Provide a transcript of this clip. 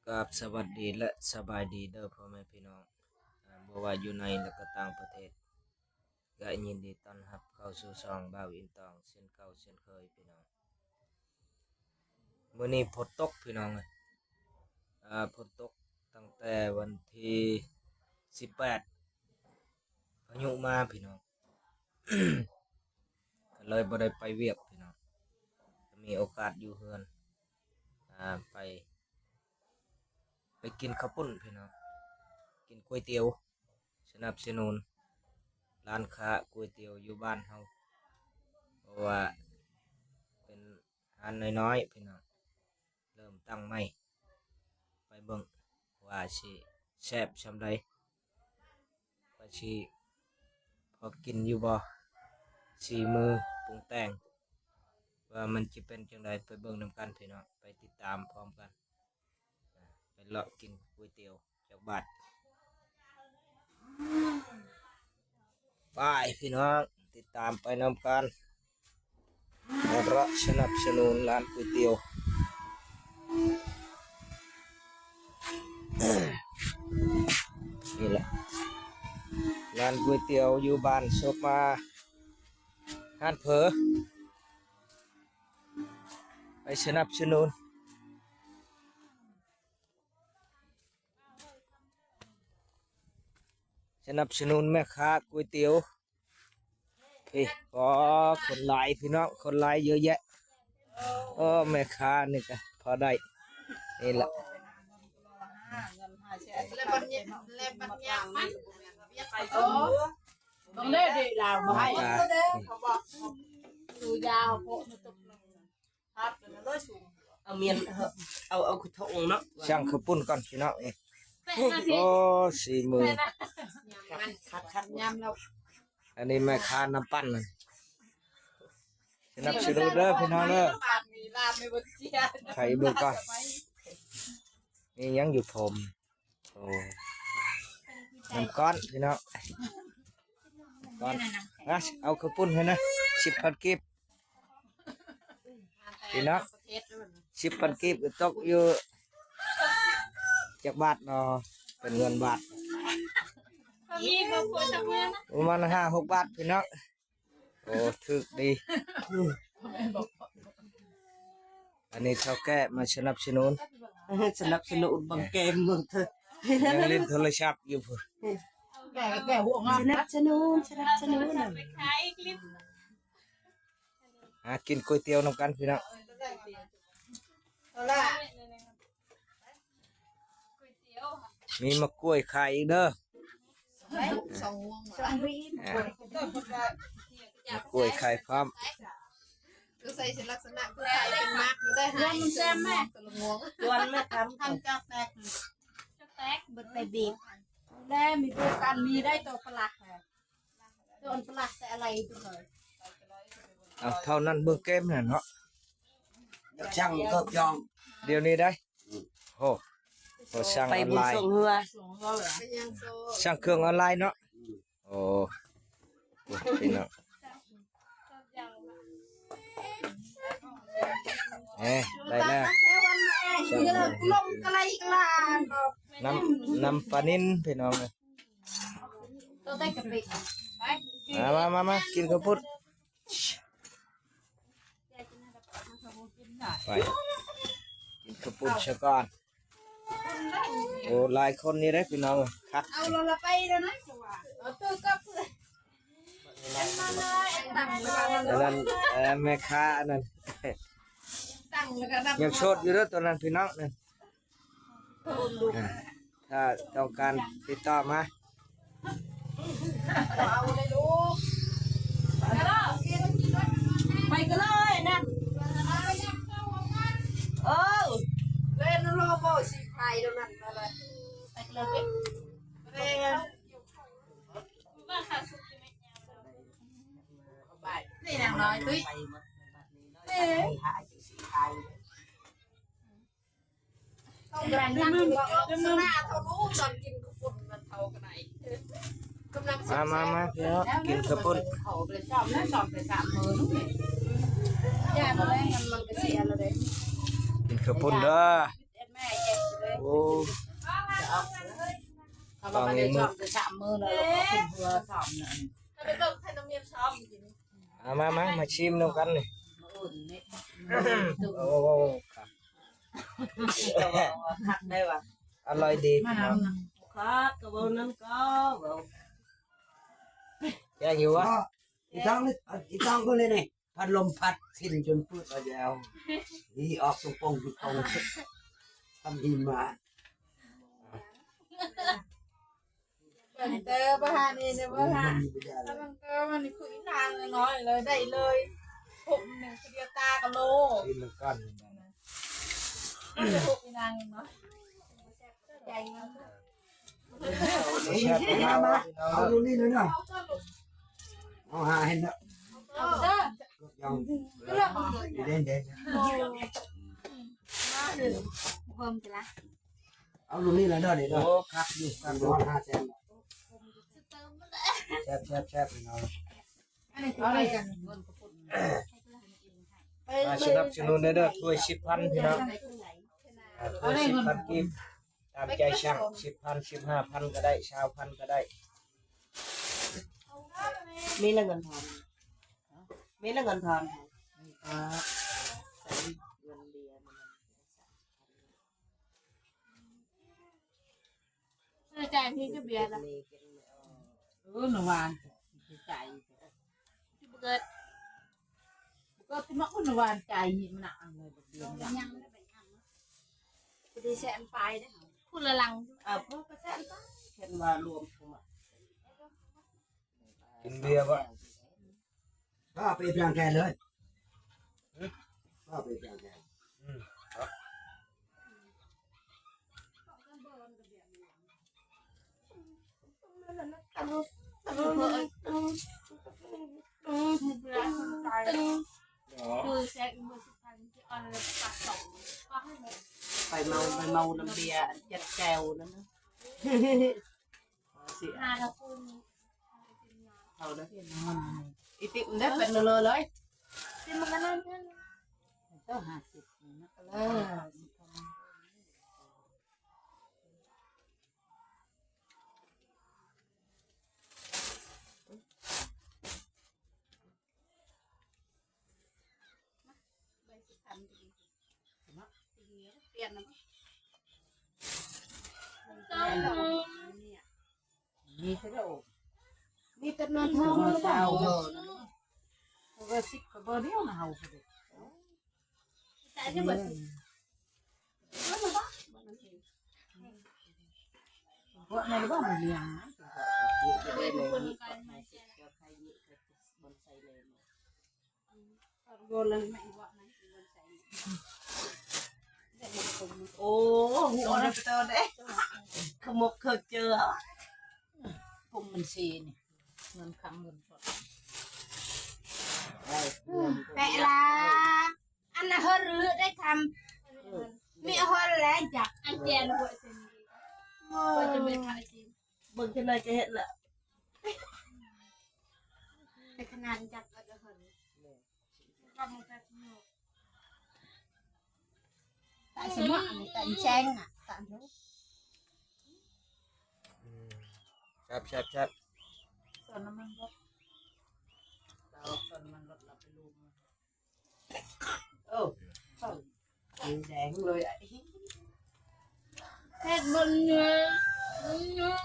ກາບສະຫວັດດີ ແລະ ສະບາຍດີເດີພໍ່ແມ່ພີ່ນ້ອງ ອາ ບໍ່ວ່າຢູ່ໃນ ແລະ ກໍຕ່າງປະເທດ ກະຍິນດີຕ້ອນຮັບເຂົ້າສູ່ຊ່ອງບ່າວອິນຕອງ ເຊັ່ນເກົ່າເຊັ່ນເຄີຍພີ່ນ້ອງ. ມື້ນີ້ຝົນຕົກພີ່ນ້ອງເອີຍ ອາ ຝົນຕົກຕັ້ງແຕ່ວັນທີສິບແປດ ພາຍຸມາພີ່ນ້ອງ ກໍເລີຍບໍ່ໄດ້ໄປວຽກພີ່ນ້ອງ ກໍມີໂອກາດຢູ່ເຮືອນ ອາ ໄປ ໄປກິນເຂົ້າປຸ້ນພີ່ນ້ອງ ກິນກ໋ວຍຕຽວ ສະໜັບສະໜູນຮ້ານຄ້າກ໋ວຍຕຽວຢູ່ບ້ານເຮົາ ເພາະວ່າເປັນຮ້ານນ້ອຍໆ ພີ່ນ້ອງ ເລີ່ມຕັ້ງໃໝ່ ໄປເບິ່ງວ່າຊິແຊບຊ່ຳໃດ ວ່າຊິພໍກິນຢູ່ບໍ່ ສີມືປຸງແຕ່ງ ວ່າມັນຊິເປັນຈັ່ງໃດ ໄປເບິ່ງນຳກັນພີ່ນ້ອງ ໄປຕິດຕາມພ້ອມກັນ ໄປເລາະກິນກ໋ວຍຕຽວຈັກບາດ ໄປພີ່ນ້ອງ ຕິດຕາມໄປນຳກັນ ມາເລາະສະໜັບສະໜູນຮ້ານກ໋ວຍຕຽວ ນີ້ແຫຼະ ຮ້ານກ໋ວຍຕຽວຢູ່ບ້ານໂຊບມາ ຮ້ານເຜີ ໄປສະໜັບສະໜູນ ສະໜັບສະໜູນແມ່ຄ້າກ໋ວຍຕຽວ ພີ້ ອໍ ຄົນຫຼາຍພີ່ນ້ອງ ຄົນຫຼາຍເຍອະແຍະ ໂອ້ ແມ່ຄ້ານີ້ກະພໍໄດ້ ນີ້ລະ ແລ້ວບັດຍາມ ແລ້ວບັດຍາມມັນ ຕ້ອງໄດ້ເດລາວບໍ່ໃຫ້ ເຂົາບອກ ຢູ່ຍາວໂພດ ເອົາມຽນ ເອົາ ເອົາກະທົງເນາະ ຊ່າງເຂົ້າປຸ້ນກ່ອນພີ່ນ້ອງ ໂອ້ ສີມື ຄັກໆ ຍາມລາວ ອັນນີ້ແມ່ຄ້ານ້ຳປັ່ນ ສະໜັບສະໜູນເດີພີ່ນ້ອງເດີ ໄຂ່ເບິ່ງກ່ອນ ມີຫຍັງຢູ່ຜົມ ໂອ້ ນ້ຳກ້ອນພີ່ນ້ອງ ກ້ອນ ມາ ເອົາເຂົ້າປຸ້ນໃຫ້ນະ ສິບພັນກີບ ພີ່ນ້ອງ ສິບພັນກີບກໍຕົກຢູ່ຈັກບາດເນາະ ເປັນເງິນບາດ ປະມານຫ້າຫົກບາດພີ່ນ້ອງ ໂອ້ ຖືກດີ ອັນນີ້ເຖົ້າແກ່ມາສະໜັບສະໜູນ ສະໜັບສະໜູນບັງເກມເບິ່ງເທີ ຍັງຫຼິ້ນໂທລະສັບຢູ່ພຸ້ນ ແກ່ ແກ່ຫົວງາມ ສະໜັບສະໜູນ ສະໜັບສະໜູນ ຫາກິນກ໋ວຍຕຽວນຳກັນພີ່ນ້ອງ ເອົາລະ ມີໝາກກ້ວຍຂາຍອີກເດີ ສອງ ສອງ ໝາກກ້ວຍຂາຍພ້ອມ ຄືໃສ່ລັກສະນະຄືຂາຍເປັນໝາກຢູ່ໄດ້ ຫາຍ ມັນແຊມແມ່ ຕະລະງວງ ດວນແມ່ທຳ ທຳຈາກແຕກ ຈາກແຕກ ເບິດໄປບີບ ແລະມີໂບກັນມີໄດ້ໂຕປະຫຼັກ ເອົາເທົ່ານັ້ນເບິ່ງເກມນັ້ນເນາະ ຊ່າງເກີບຢອງ ດຽວນີ້ໄດ໋ ໂອ້ ໂອ້ ຊ່າງອອນລາຍ ໄປບຸນຊ່ວງເຮືອ ຊ່າງເຄື່ອງອອນລາຍເນາະ ໂອ້ ໂອ້ ພີ່ນ້ອງ ເອີ ໄດ້ແລ້ວ ລົງກະໄລກະລາ ນ້ຳ ນ້ຳປານິນ ພີ່ນ້ອງເອີຍ ໂຕໃສ່ກະປິ ມາ ມາ ມາ ມາ ກິນເຂົ້າປຸ້ນ ໄປ ກິນເຂົ້າປຸ້ນຊະກ່ອນ ໂອ້ ຫຼາຍຄົນນີ້ເດ້ພີ່ນ້ອງ ຄັກ ເອົາລະໄປແລ້ວນະ ເອົາ ເອົາ ອັນນັ້ນ ເອີ ແມ່ຄ້າອັນນັ້ນ ຍັງໂສດຢູ່ເດີ ໂຕນັ້ນພີ່ນ້ອງນັ້ນ ອ່າ ຖ້າຕ້ອງການຕິດຕໍ່ມາ ເອົາເລີຍລູກ ໄປກັນເລີຍນັ້ນ ເອີ ເລ່ນໂລໂບສີໄພໂດນັ້ນມາເລີຍ ໄປກັນເລີຍ ເອີ ນີ້ນາງນ້ອຍຕຸ້ຍ ເອີ ມາ ມາ ມາ ພີ່ນ້ອງ ກິນເຂົ້າປຸ້ນ ກິນເຂົ້າປຸ້ນເດີ ໂອ້ ເອົາມາໄດ້ຊອມແຕ່ສາມມື້ແລ້ວ ເອົາຂຶ້ນເຮືອຊອມນັ້ນ ເອົາໄປເບິ່ງໃຫ້ນ້ອງເມຍຊອມກິນ ເອົາມາ ມາ ມາຊິມນຳກັນນີ້ ມື້ອື່ນນີ້ ໂອ້ ຄັກ ຄັກໄດ້ວ່າ ອະລ່ອຍດີ ມານຳ ຄັກ ກໍເວົ້ານຳກໍເວົ້າ ແກງຢູ່ວະ ອີ່ຕ້ອງ ອີ່ຕ້ອງເບິ່ງເລີຍນີ້ ພັດລົມພັດ ສິ້ນຈົນປຶດແລ້ວ ຮີອອກຕົງປົງຕົງປົງ ທຳຫີມາ ເບິ່ງເດີ ບໍ່ຫານີ້ເດີ ບໍ່ຫາ ມັນກໍມັນຄືນາງນ້ອຍເລີຍ ໄດ້ເລີຍ ຜົມໜຶ່ງ ດຽວຕາກໍໂລ ຊີມນຳກັນ ມັນໄດ້ຫົກອີນາງນ້ອຍ ໃຫຍ່ເນາະ ມາ ມາ ເອົາຢູ່ນີ້ເລີຍເນາະ ເອົາຫາເຫັນແລ້ວ ເອົາເດີ ເອົາເດີ ເອົາເດີ ເອົາເດີ ເພີ່ມຕິລະ ເອົາລຸ້ນນີ້ລະເດີ ນີ້ເດີ ໂອ້ ຄັກຢູ່ ຄັກຢູ່ ຮອດຫ້າແສນ ແຊບໆໆ ພີ່ນ້ອງ ອັນນີ້ຄືໄປກັນ ເງິນກະປຸ້ນ ມາສະໜັບສະໜູນເດີ ຖ້ວຍສິບພັນ ພີ່ນ້ອງ ຖ້ວຍສິບພັນກີບ ຕາມໃຈສັ່ງ ສິບພັນ ສິບຫ້າພັນກໍໄດ້ ຊາວພັນກໍໄດ້ ມີແລ້ວເງິນທອນ ມີແລ້ວເງິນທອນ ໃສ່ເງິນເບຍ ຊື້ຈ່າຍທີ່ຈະເບຍລະ ເອີ ນ້ຳຫວານ ຊິຈ່າຍ ຊິບໍ່ເກີດ ບໍ່ເກີດ ຊິມາອຸນນ້ຳຫວານຈ່າຍນີ້ມັນໜັກອັນເລີຍ ບໍ່ເບຍ ຍັງໄດ້ໄປອັນ ພໍດີແສນປາຍເດ້ ຜູ້ລະຫຼັງ ເອີ ຜູ້ກະແສນປາຍ ເຫັນວ່າລວມຜູ້ມາ ກິນເບຍບໍ່? ກໍເປັນຢ່າງແທ້ເລີຍ ຫຶ? ກໍເປັນຢ່າງແທ້ ອືມ ໄປເມົາ ໄປເມົານ້ຳເບຍອັນຈັດແຈ່ວນັ້ນນະ ຫາລະຄົນ ເຂົາໄດ້ ອີຕິມໄດ້ເປັນໂລເລີຍ ຕິມມັນກໍນັ້ນ ເຈົ້າຫ້າສິບນະ ເອີ ໃບສິບພັນ ເນາະ ປ່ຽນນະ ເຈົ້າ ມີແຕ່ໂອ ມີແຕ່ນາເທົາ ເຮົາເຈົ້າ ເຮົາ ເຮົາກໍສິບກໍບໍ່ດຽວນະ ເຮົາກໍໄດ້ ແຕ່ອັນນີ້ເບິດ ເອີ ເອົາມາບາດ ບາດນັ້ນເອງ ພວກນັ້ນບໍ່ມາລ້ຽງນະ ເຈົ້າໄຂ່ຢູ່ກັບບ່ອນໃສ່ເລີຍ ໂອ້ ຫົວເດີເຕີເດ້ ຂະໝົກເຄີເຈີ ຜົມມັນຊີນີ້ ເງິນຄຳເງິນສົດ ແປະລາ ອັນນະເຮີໄດ້ຄຳ ມີເຮີແລຈັກ ອັນແຈນຫົວເຊັ່ນນີ້ ໂອ້ ເບິ່ງຈັ່ງໃດກໍເຫັນລະ ແຕ່ຂະໜາດຈັກກໍເຮີ ຕາສະໝະ ຕາແຊງ ຕາ ອືມ ແຊບໆ ສ່ວນນ້ຳມັນລົດ ເອົາສ່ວນນ້ຳມັນລົດລາວໄປລູບ ໂອ້ ເຂົ້າແດງເລີຍ ເຮັດບໍ່ເໜື່ອຍ ບໍ່ເໜື່ອຍ